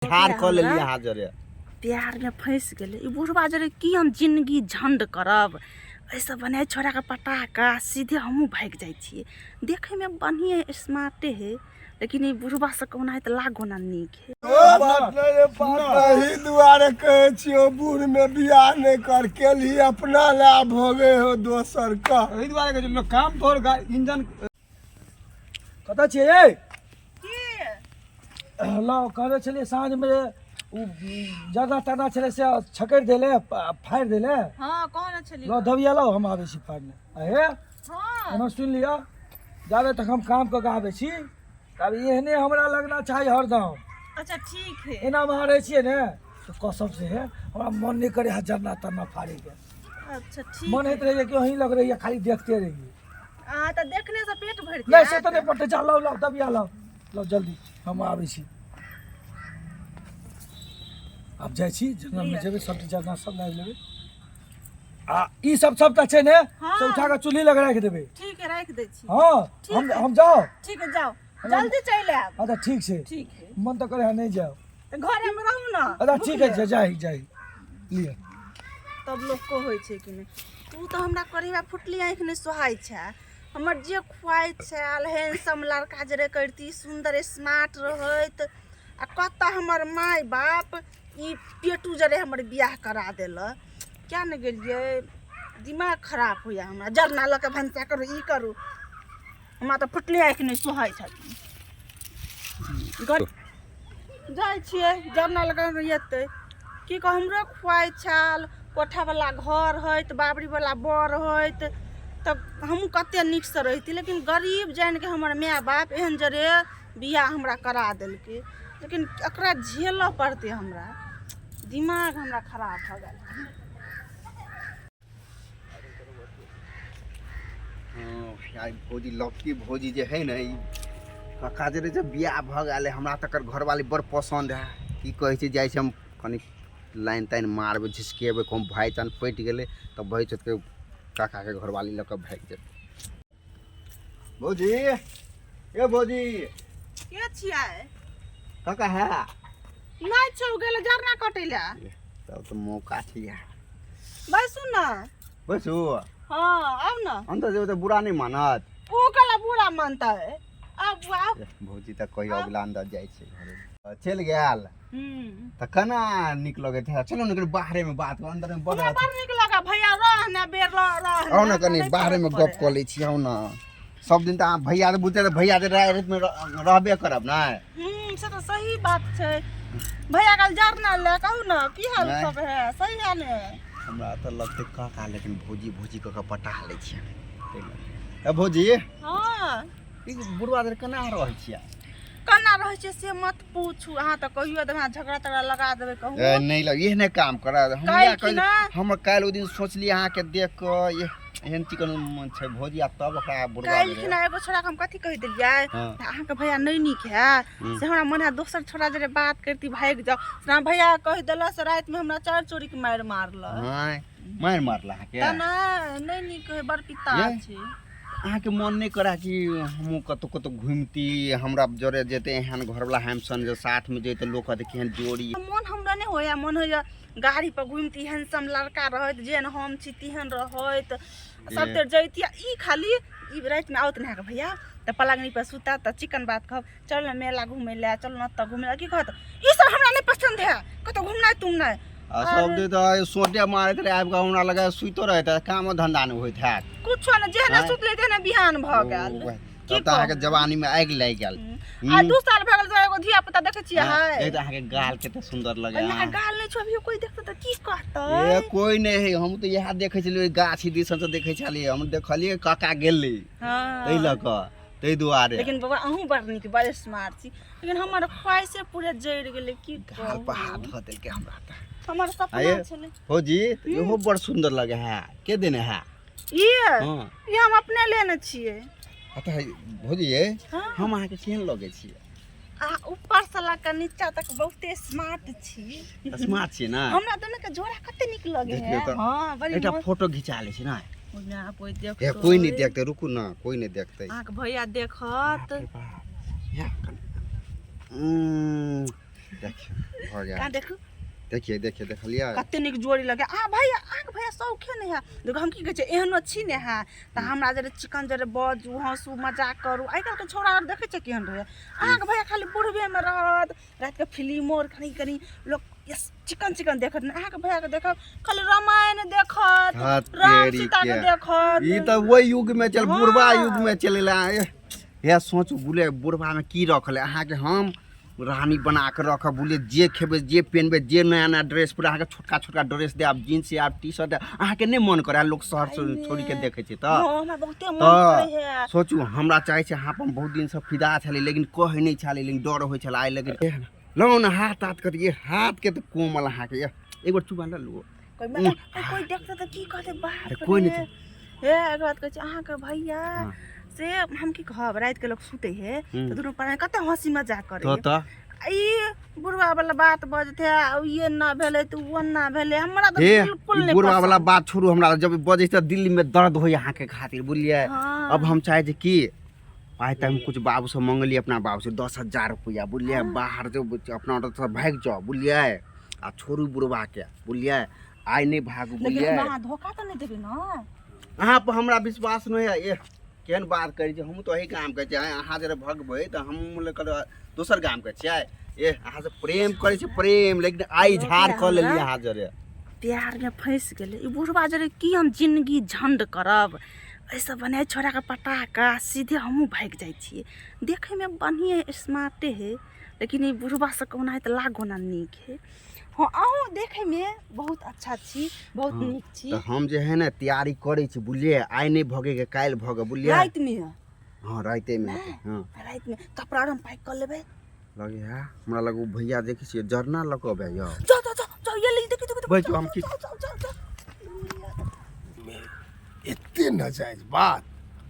ठाढ़ कऽ लेलियै अहाँ जरे। प्यारमे फँसि गेलै ई बुढ़बा जरे। की हम जिनगी झण्ड करब? एहिसँ बनाय छोड़ाके पटा कऽ सीधे हमहूँ भागि जाइ छियै। देखैमे बढ़िएँ स्मार्टे हइ, लेकिन ई बुढ़बा सबके ओनाहिते लागो ना नीक हइ। एहि दुआरे कहै छियौ, बूढ़ में बियाह नहि कर। केलही अपना लए, भोगे हो दोसर के। एहि दुआरे कहै छियौ, काम तोहर इंजन कतऽ छियै यै? लौ, कहने छलियै साँझमे जे ओ जरना तरना छलै से छकरि देले, फाड़ि देले। हँ, कहने छलियै। लौ दबिया, लौ, हम आबै छी फाड़ने। हे। हँ। एना सुनि लिअ, जाबे तक हम काम कऽ के आबै छी तब एहने हमरा लगना चाही हरदम। अच्छा, ठीक है। एना अहाँ रहै छियै ने तऽ कसम से हे, हमरा मन नहि करे है जरना तरना फाड़ैके। अच्छा, ठीक। मन होइत रहैए कि अहीं लग रहिए, खाली देखते रहिए। अहाँ तऽ देखने से पेट भरि नहि, से जायत। तऽ नहि पड़तै। जा, लाउ लाउ, दबिया लाउ, लाउ जल्दी, हम आबै छी। आब जाइ छी, जंगलमे जेबै, सब जरना सब लाबि लेबै। आ ई सब सबटा छै ने? हाँ। से उठा कऽ चूल्ही लग राखि देबै। ठीक है, राखि दै छी। हँ। ठीक हम है। हम जाउ। ठीक है, जाउ, जल्दी चलि आयब। अच्छा, ठीक छै। ठीक है। मन तऽ करे है नहि जाउ। तऽ घरेमे रहू ने। अच्छा, ठीक है, जाइ जाइ लिअ। तब लोक कहै छै कि नहि, तू तऽ हमरा करीबा फुटली आँखि नहि सोहाइ छै। हमर जे खुआइ छल हैंडसम लड़का जे करती, सुन्दर स्मार्ट रहैत, आ कतऽ हमर माय बाप ई पेटू जरे हमर बियाह करा देलक। क्या ने गेलियै, दिमाग खराब होइए हमरा। जरना लऽ कऽ भनसा करू, ई करू, हमरा तऽ फुटले आँखि नहि सोहाइ छथिन। जाइ छियै जरना लऽ कऽ एतै। की कहू, हमरो खुआइ छल कोठावला घर होइत, बाबरीवला बर होइत तऽ हमहूँ कतेक नीकसँ रहिती, लेकिन गरीब जानिके हमर माय बाप एहन जरे बियाह हमरा करा देलकै। लेकिन एकरा झेलऽ पड़तै हमरा। दिमाग हमरा खराब भऽ गेल। हँ, आइ भौजी, लड़की भौजी जे है ने, ई कक्का जे रहै छै, बियाह भऽ गेल है। हमरा तकर घरवाली बड़ पसन्द है। की कहै छै, जाइ छै हम कनि लाइन ताइन मारबै, झिसकेबै कहूँ। भाय चान पटि गेलै तऽ भै चौतके काकाके घरवाली लऽ कऽ भागि जेतै। भौजी, ए भौजी। के छियै? काका है? नहि छौ, गेल जरना कटै लए। तब तऽ मौका छै यार। बैसू ने। बैसू? हँ, आउ ने। अन्दर जेबै तऽ बुरा नहि मानत? ओ कला बुरा मानतै? आब आउ। भौजी तऽ कहियो अगिला अन्दर जाइ छै घरे चलि गेल। हूँ। तऽ केना नीक लगैत है। चलू ने कनि बाहरेमे बात करू, अन्दरमे बड़ हमरा बड़ नीक लगा भैया, रह ने बेर रह रह। आउ ने, कनि बाहरेमे गप कऽ लै छी। आउ ने। सब दिन तऽ अहाँ भैया तऽ बुझते तऽ भैया तऽ रातिमे रहबे करब ने। हूँ, से तऽ सही बात छै भैया। कल जरना ले कहू ने, की हाल नहि। सब है? सही है ने? हमरा तऽ लगतै काका, लेकिन भौजी भौजी कऽ कऽ पटा लै छियै ताहि लए। ए भौजी। हँ। ई बुढ़वा देर केना रहै छियै? केना रहै छै से मत पूछू। अहाँ तऽ कहियो देबै, अहाँ झगड़ा तगड़ा लगा देबै कहू। ए, नहि लग एहने काम करत हम। काल्हि इएह कहै ना? हम काल्हि ओहि दिन सोचलियै अहाँके देख कऽ एहन चिकन मन छै भौजी, आ तब ओकरा बुढ़वा काल्हि भेलै। खिना एगो छोड़ा के हम कथी कहि देलियै? हँ। अहाँके भैया नहि नीक है से हमरा मन है दोसर छोड़ा जरे बात करती, भागि जाओ। से हमरा भैया कहि देलक से रातिमे हमरा चारि चोरी के मारि मारलक। हँ, मारि मारल अहाँके? तऽ नहि, नहि नीक है, बड़ पिता ये? छै। अहाँके मन नहि करै कि हमहूँ कतहु कतहु घुमती, हमरा जरे जेतै एहन घरवला हैमसन जे साथमे जैतै, लोक कहतै केहन जोड़ी। मन हमरा नहि होइए। मन होइए गाड़ी पर घुमती, हैंडसम लड़का रहैत, जेहन हम छी तेहन रहैत, सब तर जैती। आ ई खाली ई रातिमे आओत ने अहाँके भैया तऽ पलङ्गनी पर सुतत तऽ चिकन बात कहब, चल ने मेला घूमै लए, चल ने ओतऽ घूमै लए। की कहत, ई सब हमरा नहि पसन्द है, कतौ घूमनाइ तुमनाइ। आ सब दिन तऽ सोटे मारैत रहै आबि कऽ हमरा लग, सुइतो रहैत हैत, कामो धन्धा नहि होइत हैत। कुछो नहि, जेहने आँय? सुतलै तेहने बिहान भऽ गेल। ओ, की तब तऽ अहाँके कहू? जवानीमे आगि लागि गेल। आ 2 साल भऽ गेल तऽ एगो धिया पुता देखै छियै। हँ, है। एक तऽ अहाँके गाल कते सुन्दर लगै। ओहिमे गाल नहि छौ अभियो, कोइ देखतै तऽ की कहतै? ए, कोइ नहि है। हम तऽ इएह देखै छलियै, ओहि गाछी दिसन से देखै छलियै। हम देखलियै काका गेलै ताहि लऽ कऽ, ताहि दुआरे। लेकिन बाबा, अहूँ बड़ नीक, बड़ स्मार्ट छी, लेकिन हमर ख्वाहिशे पूरे जरि गेलै। की गाल पर हाथ कहू, धऽ देलकै हमरा तऽ। हमर सपना आये। छलै। भौजी, तऽ इहो बड़ सुन्दर लगे है, के देने है? ई? हँ। ई हम अपने लेने छियै। आ तऽ भौजी ये, हँ। हम अहाँके केहन लगै छियै? आ ऊपर से लऽ कऽ नीचा तक बहुते स्मार्ट छी। स्मार्ट छियै ने? हमरा दोनो के जोड़ा कते नीक लगे देखियौ है। तऽ। हाँ, बड़ी एकटा मस्त। फोटो घिचा लै छी ने? ओना कोई हे, देखतै? कोइ नहि देखतै, रुकू ने, कोइ नहि देखतै। अहाँके भैया देखत। बाप रे बाप। या, देखियौ भऽ गेल। कहाँ देखू। देखिए देखिए, देखलियै? कते नीक जोड़ी लगे। आ भैया, अहाँके भैया शौखे नहि है। देखो, हम की कहै छियै, एहनो छी ने है तऽ हमरा जरे चिकन जरे बजू, हँसू, मजाक करू। आइ काल्हिके छौड़ा आर देखै छियै केहन रहै। अहाँके भैया खाली बुढ़बेमे रहत। रातिके फिल्मो आर कनि कनि लोक चिकन चिकन देखत ने, अहाँके भैयाके देखब खाली रामायण देखत, हत राम तेरी सीताके के। देखत। ई तऽ ओहि युग में चल, बुढ़वा युग में चलेला। हे सोचू, बुले बुढ़वा में की रखल है। अहाँके हम रानी बना के रखब, बुझलियै? जे खेबै, जे पेनबै, जे नया नया ड्रेस पूरा अहाँके छोटका छोटका ड्रेस देब, जीन्स आब, टी शर्ट। अहाँके नहि मन करे? लोक शहर से छोड़ि के देखै छै तऽ। हँ, हमरा बहुते मन तऽ करै है। सोचू, हमरा चाहै छै अहाँ पर हम बहुत दिनसँ फिदा छलै, लेकिन कहै नहि छलै, लेकिन डर होइ छलै आइ। लेकिन लौ ने हाथ ताथ कर, ये हाथके तऽ कोमल अहाँके, ये एक बेर चुमा लू। कोइ कोइ देखतै तऽ की कहतै? बाप अरे कोइ नहि। रे। हे, एक बात कहै छी अहाँके भैया से हम की कहब, रातिके लोक सुतै है तऽ दुनू प्राणी कते हँसी मजाक करै तऽ है। तऽ ई बुढ़वा वाला बात बजते आ ई एना भेलै तऽ ओ एना भेलै, हमरा तऽ हे बिल्कुल ई नहि बुढ़वा वाला पसन्द। बात छोड़ू। हमरा जब बजै छै तऽ दिल्लीमे दर्द होइए अहाँके खातिर, बुझलियै? हँ। अब हम चाहै छी कि आइ तक हम कुछ बाबूसँ मङ्गलियै, अपना बाबूसँ 10,000 रुपैआ, बुझलियै? बाहर जो अपना ओतऽसँ भागि जाउ, बुझलियै? आ छोड़ू बुढ़बाके, बुझलियै? आइ नहि भागू। लेकिन बुझलियै? हमरा अहाँ धोखा तऽ नहि देबै ने? अहाँ पर हमरा विश्वास नहि है। एह, केहन बात करै छी? हमहूँ तऽ एही गामके छियै। अहाँ जरे भगबै तऽ हमहूँ दोसर गामके छियै। एह, अहाँसँ प्रेम करै छी प्रेम, लेकिन आइ झाड़ कऽ लेलियै अहाँ जरे। प्यारमे फँसि गेलै ई बुढ़बा जरे। की हम जिनगी झण्ड करब? एहिसँ बनाय छोड़ाके पटा कऽ सीधे हमहूँ भागि जाइ छियै। देखैमे बढ़िएँ स्मार्टे हइ, लेकिन ई बुढ़बा सबके ओनाहिते लागो ना नीक हइ। हँ, अहूँ देखैमे बहुत अच्छा छी, बहुत नीक छी। तऽ हम जे है ने तैयारी करै छी, बुझलियै? आइ नहि भगैके, काल्हि भगब, बुझलियै? रातिमे। हँ, रातिमे हेतै, हँ। रातिमे कपड़ा आर हम पैक कऽ लेबै। लगे है हमरा लग ओ भैया, देखै छियै जरना लऽ कऽ अबै यौ। जाओ जाओ जाओ जाओ, ये ले, देखी देखी। बैठ जाओ, हम की जाओ जाओ जाओ जाओ। एते नजायज बात!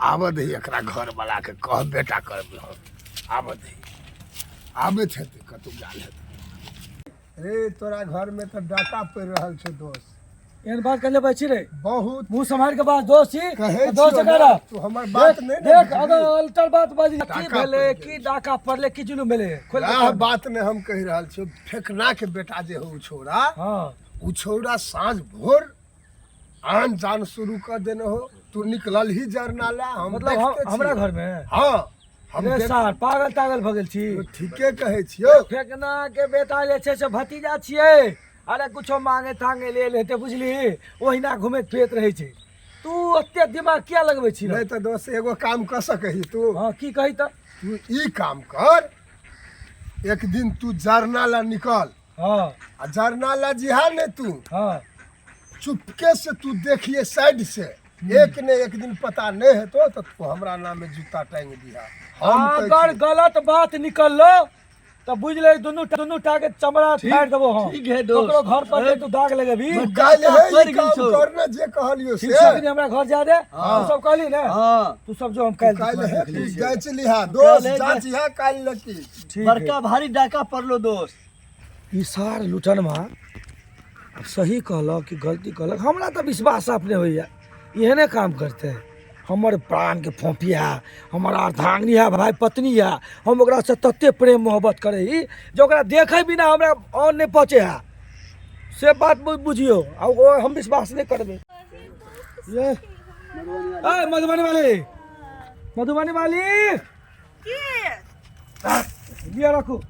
आबऽ दही एकरा घर वाला के, कह बेटा करबै हम। आबऽ दही, आबैत हेतै, कतौ गेल हेतै। रे, तोरा घर में तऽ डाका पड़ि रहल छौ दोस्त। एहन बात करले बैठी रे? बहुत। मुंह सम्हार के बात, दोस्त छी कहै तऽ दोस्त छियौ जकाँ ने, रह। तू हमर बात देख नहि ने देख बुझली। अगर अल्टर बात बाजी की डाका भेलै? पड़ि की गेल। डाका पड़लै, की जुलूम भेलै? खोल के वएह कह। बात ने हम कहि रहल छियौ। फेकना के बेटा जे हो, उ छौड़ा, हँ, उ छौड़ा साँझ भोर आन जान शुरू कर देने हो। तू निकलल ही जरना ला, हम मतलब हम देखते छियौ। हमरा घर मे? हाँ, हम रे देख सार, पागल तागल भऽ गेल छी? ठीके कहै छियौ। फेकना के बेटा जे छै से भतीजा छियै। अरे, कुछो मांगे तांगे लेल हेतै, बुझली? ओहिना घुमैत फिरैत रहै छै। तू ओते दिमाग किया लगबै छी? नहि तऽ दोस्त, एगो काम कऽ सकही तू। हँ, की कही तऽ? तू ई काम कर, एक दिन तू जरना ला निकल। हँ। आ जरना ला जिहा ने तू, हँ, चुपके से तू देखिए साइड से, एक ने एक दिन पता नहीं हेतो तऽ तू हमरा नाम में जूता टांग दिहा, हम कहै अगर छियौ। गलत बात निकललो तऽ बुझि ले, दुनू दुनू टा के चमड़ा फाड़ि देबो हम। ठीक है दोस्त। ककरो घर पर जे तू दाग लगेबी। तू काल्हि है पड़ि ई गेल काम छौ। करना जे कहलियो ठीक से। छै, अखनी हमरा घर जा दे। तू सब कहली ने? हाँ। तू सब जो, हम काल्हि काल्हि है देख तू लै छियै। जाँच लिहा दोस्त। काल्हि है। जाँच लिहा काल्हि लकी। ठीक है। बड़का भारी डाका पड़लो दोस्त। ई सार लुटनमा आब सही कहलक कि गलती कहलक, हमरा तऽ विश्वास अपने होइए। एहने काम करतै? हमर प्राणके फोंफी है, हमर अर्धांगिनी है, भाई पत्नी है। हम ओकरासँ तते प्रेम मोहब्बत करै ही जे ओकरा देखै बिना हमरा अन्न नहि पचै है, से बात बुझियौ। आ ओ हम विश्वास नहि करबै। ये ए मधुबनी वाली, मधुबनी वाली। की? लिअ, रखू।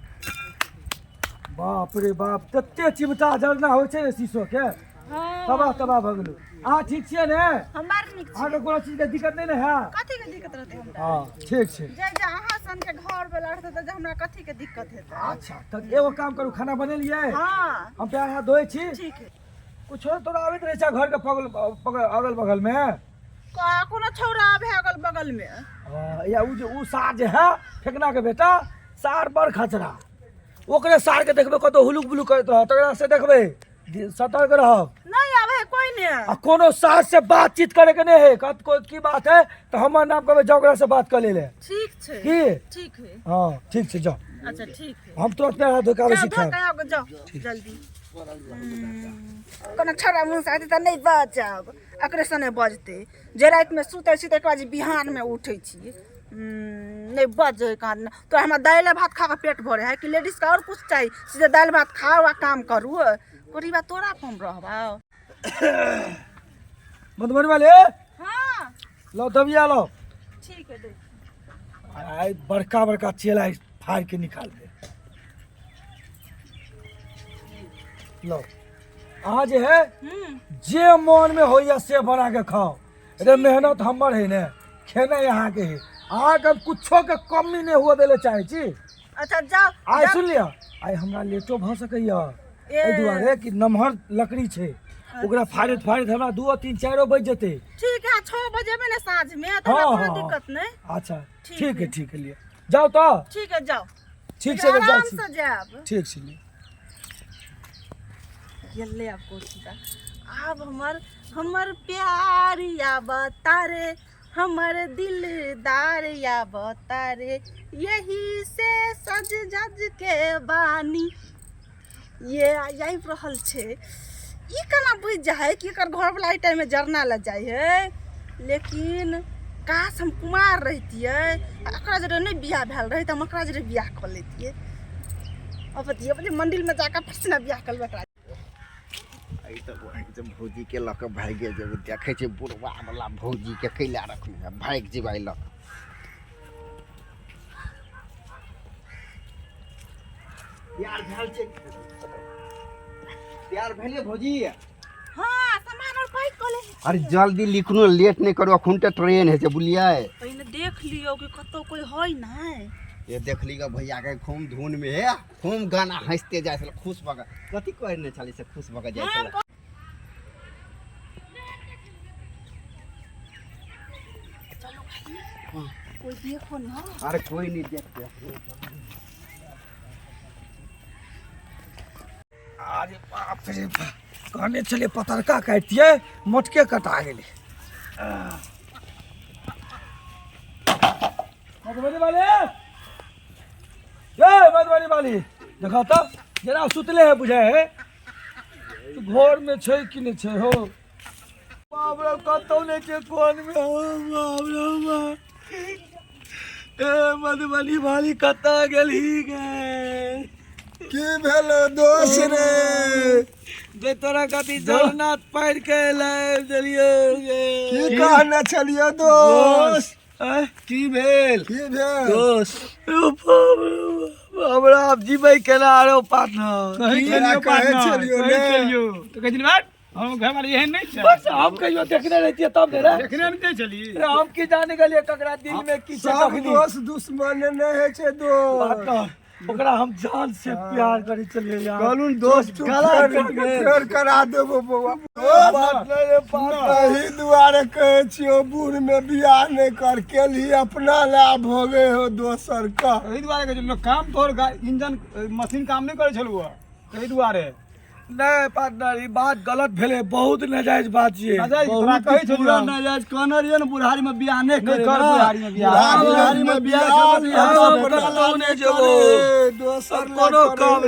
बाप रे बाप, तते चिमटा जरना होइ छै ने शीशो के। हँ। तबाह तबाह भऽ गेलहुँ। अहाँ ठीक छियै ने? हम बड़ नीक छी। अहाँके कोनो चीजके दिक्कत नहि ने है? कथी के दिक्कत रहतै हमरा? हँ, ठीक छै। जे जे अहाँ सन के घर वाला रहतै तऽ हमरा कथी के दिक्कत हेतै? अच्छा, तऽ एगो काम करू, खाना बनेलियै? हँ। हम पैर हाथ धोइ छी। ठीक है। कुछो तोरा आबैत रहै छै घरके बगल अगल बगलमे? कोनो छौड़ा आबे अगल बगल में? हँ, या उ जे उ सार जे है फेकना के बेटा, सार बड़ खचरा। ओकरे सार के देखबै कतौ हुलुक बुलुक करैत रहत, तकरा से देखबै, सतर्क रहब। नहीं आबे कोई नहीं। आ कोनो सार से बातचीत करे के नहीं है। कत को की बात है तऽ हमर नाम कहबै, जाओ ओकरा से बात कर ले ले। ठीक छै। की? ठीक है। हँ, ठीक छै, जाओ। अच्छा, ठीक है। हम तुरंत पैर हाथ धो के आबै छी। जाओ, खायब। धो के आउ, जाओ जल्दी। कोनो छौड़ा मुँह से तऽ नहि बजब, एकरे सने बजतै। जे रातिमे सुतै छी तकर बाद जे बिहानमे उठै छी। नहीं बजे कहाँ ना तो हमरा दालि भात खा के पेट भरे है कि लेडीज के और कुछ चाहिए? सीधे दालि भात खाओ आ काम करू। कोरीबा तोरा पर हम रहबा। मधुबनी वाले। हाँ। लो दबिया लो। ठीक है, देख। आइ बड़का बड़का चेला फाड़ के निकाल दे। लो अहाँ जे है जे मन में होइया से बना के खाओ। रे मेहनत हमर है ने, खेनाइ अहाँके है। अहाँके हम कुछो के कमी नहि हुअ दै लए चाहै छी। अच्छा जाओ। आइ जाओ। सुन लिअ, आइ हमरा लेटो भऽ सकैया। ए। एहि दुआरे कि नमहर लकड़ी छै, ओकरा फाड़ैत फाड़ैत हमरा 2 3 4 बजि जेतै। ठीक है, 6 बजे एबै ने साँझ में तऽ हमरा हाँ, कोनो हाँ, दिक्कत नहीं। अच्छा ठीक ठीक है। है। ठीक है, लिअ जाओ तऽ। ठीक है जाओ। ठीक छै तऽ जाइ आराम छी। से जायब। ठीक छै, लिअ। गेलै आब कोठीटा। आब हमर हमर प्यार या बतारे, हमर दिलदार या बतारे, यही से सज जज के बानी। ये आबि रहल छै। ई केना बुझि जाइ है कि एकर घरवला एहि टाइममे जरना लए जाइ है? लेकिन काश हम कुमार रहितियै आ एकरा जरे नहि बियाह भेल रहै तऽ हम एकरा जरे बियाह कऽ लैतियै। अब बतियै मंदिरमे जाकऽ फर्स्ट ने बियाह करबै एकरा। एहि तऽ वही तऽ भौजीके लऽ कऽ भागि जेबै। देखै छै बुढ़वा वाला भौजीके कैला रखने है, भागि जेबै एहि लऽ कऽ। तैयार भेल छै? तैयार भेलियै भौजी? हाँ, सामान और पैक कऽ ले। अरे जल्दी लिखनो, लेट नहि करू, अखन तऽ ट्रेन होइ छै, बुझलियै? पहिने देख लियौ कि कतौ कोइ है नहि। ये देखली ग भैया के खूब धुन में हे, खूब गाना हंसते जाइ छलै खुश भऽ कऽ। कथी कहने छलै से खुश भऽ कऽ जाइ छलै? चलो भाई, कोई देखो ना। अरे कोई नहीं देखते। अरे बाप रे बाप, कहने छलियै पतरका काटितियै, मोटके कटा गेलै। मधुबनी वाले, ए मधुबनी वाली, देखा तऽ जेना सुतले है बुझाइ है। घर में छै कि नहि छै हो? बाप रे, कतौ नहि छै। कोन में हो? बाप रे बाप। ए मधुबनी वाली, कतऽ गेलही गे? की भेलो दोस्त रे? जे तोरा कथी जरना पारि के लाबि देलियौ गे। की कहने छलियो दोस्त? आँय? की भेल? की भेल? दोस्त, ओ बाप रे बाप, हमरा आब जीबै केना आरो पार्टनर? कहै की छलियौ कहै पार्टनर, छलियौ कहै ने? छलियौ तऽ कहै छलियै बात हम घरवाली एहन नहि छै। बस हम कहियो देखने रहितियै तब ने रे। देखने नहि छली। अरे हम की जाने गेलियै ककरा दिल में की छै। सब तखनी दोस्त दुश्मन नहि होइ छै दोस्त। पार्टनर, ओकरा हम जान से प्यार करै छलियै यार। कहलुन दोस्त गला फेर कटि गेल। फेर करा देबो बौआ। पार्टनर रे पार्टनर। एहि दुआरे कहै छियौ बूढ़ में बियाह नहि कर, केलही अपना ला भोगे हो दोसर का। एहि दुआरे कहै छलियै काम तोहर इंजन मशीन काम नहि करै छलौ ताहि दुआरे। नहीं पार्टनर, ई बात गलत भेलै, बहुत नाजायज बात छियै। नाजायज तोरा बहुत कहै छलियौ। पूरा नाजायज कहने रहियै ने बुढ़ारी में बियाह नहि नहि करे कर ना। बुढ़ारी में बियाह। बुढ़ारी में बियाह करबै, हम अपना कतौ नहि जेबो। दोसर ला कोनो करे। काम।